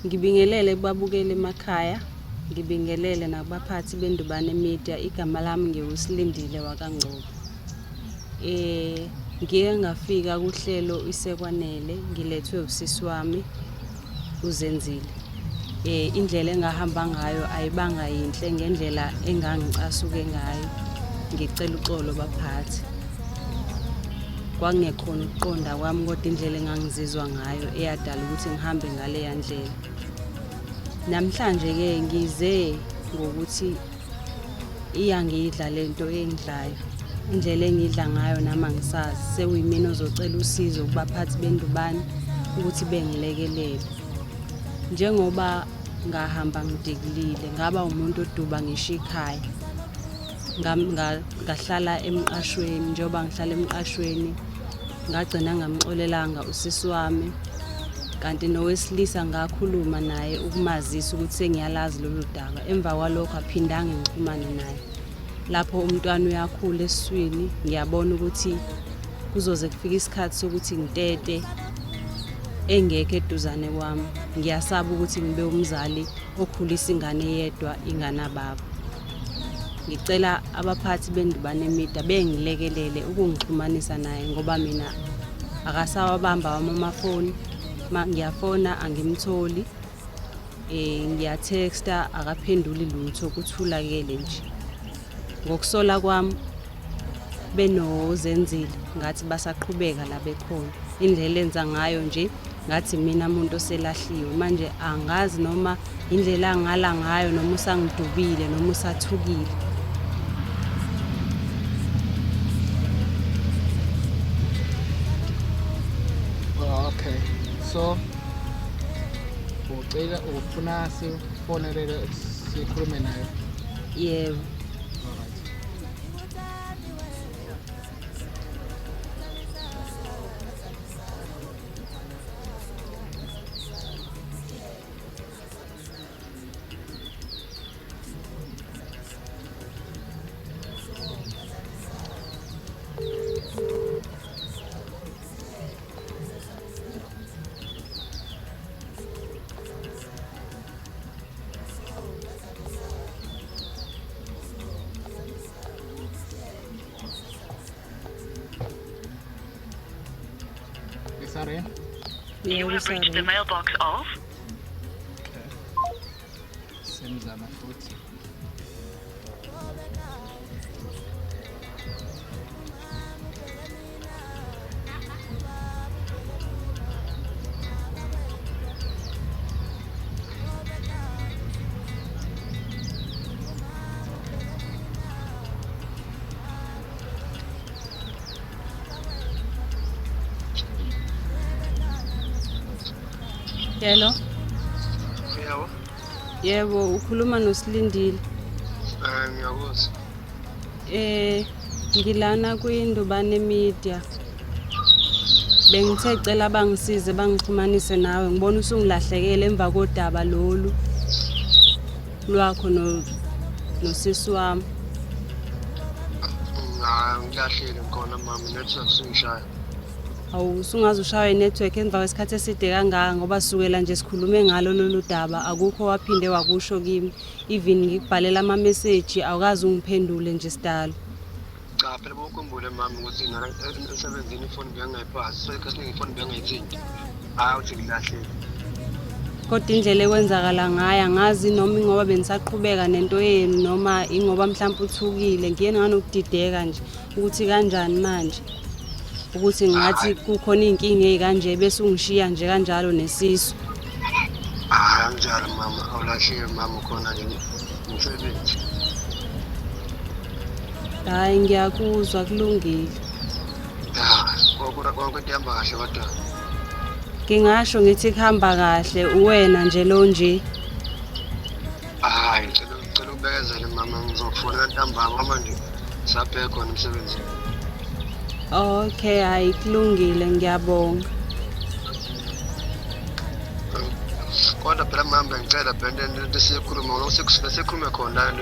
Ngibingelele kubabukeli emakhaya, ngibingelele nakubaphathi beNdubane Media. Igama lami ngiwuSilindile wakaNgcobo. Ngike ngafika kuhlelo iSekwanele ngilethwe usisi wami uZenzile. Indlela engahamba ngayo ayibanga yinhle ngendlela engangicasuke ngayo. Ngicela uxolo baphathi. Kwakungekhona ukuqonda kwami kodwa indlela engangizizwa ngayo eyadala ukuthi ngihambe ngaleya ndlela. Namhlanje-ke ngize ngokuthi iyangidla le nto engidlayo. Indlela engidla ngayo nami angisazi. Sekuyimina ozocela usizo kubaphathi bendubane ukuthi bengilekelele. Njengoba ngahamba ngidikilile ngaba umuntu oduba ngisho ikhaya. Ngahlala emqashweni njengoba ngihlala emqashweni ngagcina ngamxolelanga usisi wami kanti nowesilisa ngakhuluma naye ukumazisa ukuthi sengiyalazi lolu daba. Emva kwalokho aphindange ngixhumane naye. Lapho umntwana uyakhula esiswini ngiyabona ukuthi kuzoze kufike isikhathi sokuthi ngitete engekho eduzane kwami. Ngiyasaba ukuthi ngibe umzali okhulisa ingane yedwa inganababa. Ngicela abaphathi beNdubane Media bengilekelele ukungixhumanisa naye ngoba mina akasawabamba wami amafoni. Ma ngiyafona angimtholi. Ngiyathexta akaphenduli lutho kuthulakele nje. Ngokusola kwami benoZenzile ngathi basaqhubeka la bekhona. Indlela enza ngayo nje ngathi mina umuntu oselahliwe manje angazi noma indlela angala ngayo noma usangidubile noma usathukile. Oh, okay. So ucela ufuna sifonelele sikhulume naye. Yebo. Alright. Sorry. You have reached the mailbox of Okay. Simzama futhi. Hello. Yebo. Yebo, ukhuluma noSilindile. Ngiyakuzwa. Ngilana kwiNdubane Media. Bengithe cela bangisize bangixhumanise nawe ngibona usungilahlekele emva kodaba lolu lwakho no nosisi wami. Ngilahlile ngikhona mama, network singishaya. Awu usungaze ushawe i-network emva kwesikhathi eside kangaka ngoba sukela nje sikhulume ngalo lolu daba akukho waphinde wakusho kimi. Even ngikubhalela ama-message awukaze ungiphendule nje sidalo. Cha phela bokhumbule mama ukuthi emsebenzini ifoni bengingayiphathi, so isikhathi esiningi ifoni bengingayithinti. Hhayi ukuthi ngilahlile. Kodwa indlela ekwenzakala ngayo angazi noma ingoba benisaqhubeka nento yenu noma ingoba mhlawumbe uthukile ngiye nganokudideka nje ukuthi kanjani manje ukuthi ngathi kukhona iy'nkinga ey'kanje bese ungishiya nje kanjalo nesisu. Hhayi anginjalo mama, awulahliwe mama ukhona nje umsebenzi. Hhayi ngiyakuzwa kulungile. Ya, konke konke kuhamba kahle kodwa. Ngingasho ngithi kuhamba kahle uwena nje lo nje. Hhayi ngicela ubekezele mama ngizokufonela ntambama manje sabheke khona emsebenzini. Okay, hhayi kulungile ngiyabonga. Kodwa phela mama bengicela phela into esiyikhuluma ngoba sesikhulume khona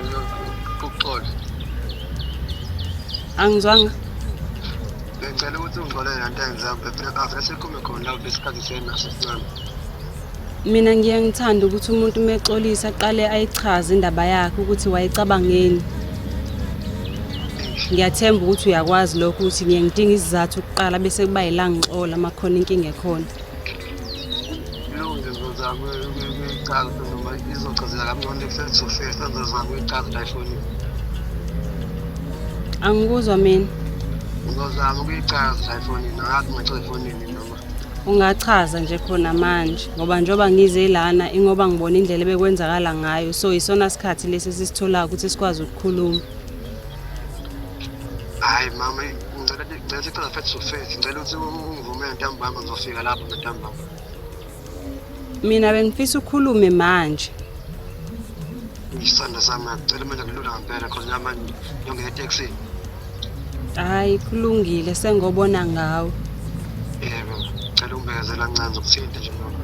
ukuxola. Angizwanga. Bengicela ukuthi ungixolele lento engizayo phela avele sikhulume khona la besikhathi senaso sincane. Mina ngiye ngithanda ukuthi umuntu uma exolisa aqale ayichaze indaba yakhe ukuthi wayecabangeni. Ngiyathemba ukuthi uyakwazi lokho ukuthi ngiye ngidinga isizathu kuqala bese kuba yila ngixola uma kukhona inkinga ekhona. Kulungile ngizozama ukuyichaza noma izochazeka kamncane face to face ngizozama ukuyichaza la efonini. Angikuzwa mina. Ngizozama ukuyichaza la efonini, angazi ngingachaza efonini noma. Ungachaza nje khona manje ngoba njengoba ngize lana ingoba ngibona indlela ebekwenzakala ngayo so isona sikhathi lesi esisitholayo ukuthi sikwazi ukukhuluma. Hhayi mama, ngicela ngicela sichaza face to face, ngicela ukuthi ungivumele ntambama ngizofika lapho ntambama. Mina bengifisa ukhulume manje. Isandla sami ngiyacela manje kulula ngempela cause namanje ngiyongena etekisini. Hhayi kulungile sengobona ngawe. Yebo, ngicela ungibekezela kancane ngizokuthinta nje mama.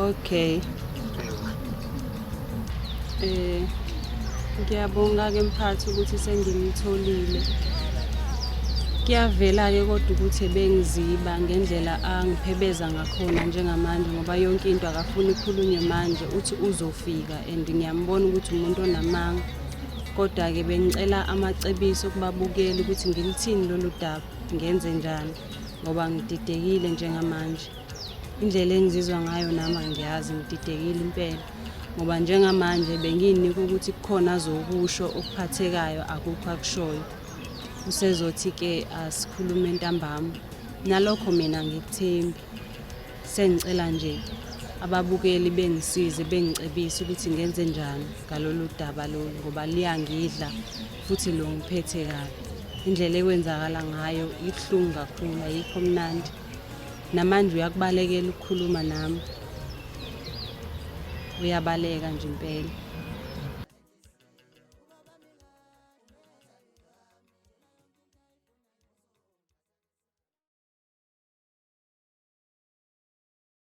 Okay. Yebo. Eh ngiyabonga-ke mphathi ukuthi sengimtholile. Kuyavela-ke kodwa ukuthi ebengiziba ngendlela angiphebeza ngakhona njengamanje ngoba yonke into akafuni ikhulunywe manje uthi uzofika and ngiyambona ukuthi umuntu onamanga. Kodwa-ke bengicela amacebiso kubabukeli ukuthi ngilithini lolu daba, ngenze njani ngoba ngididekile njengamanje. Indlela engizizwa ngayo nami angiyazi ngididekile impela ngoba njengamanje bengiyinika ukuthi kukhona azokusho okuphathekayo akukho akushoyo. Usezothi-ke asikhulume ntambama. Nalokho mina angikuthembi. Sengicela nje ababukeli bengisize bengicebise ukuthi ngenze njani ngalolu daba lolu ngoba liyangidla futhi lungiphethe kabi. Indlela ekwenzakala ngayo ibuhlungu kakhulu ayikho mnandi. Namanje uyakubalekela ukukhuluma nami. Uyabaleka nje impela.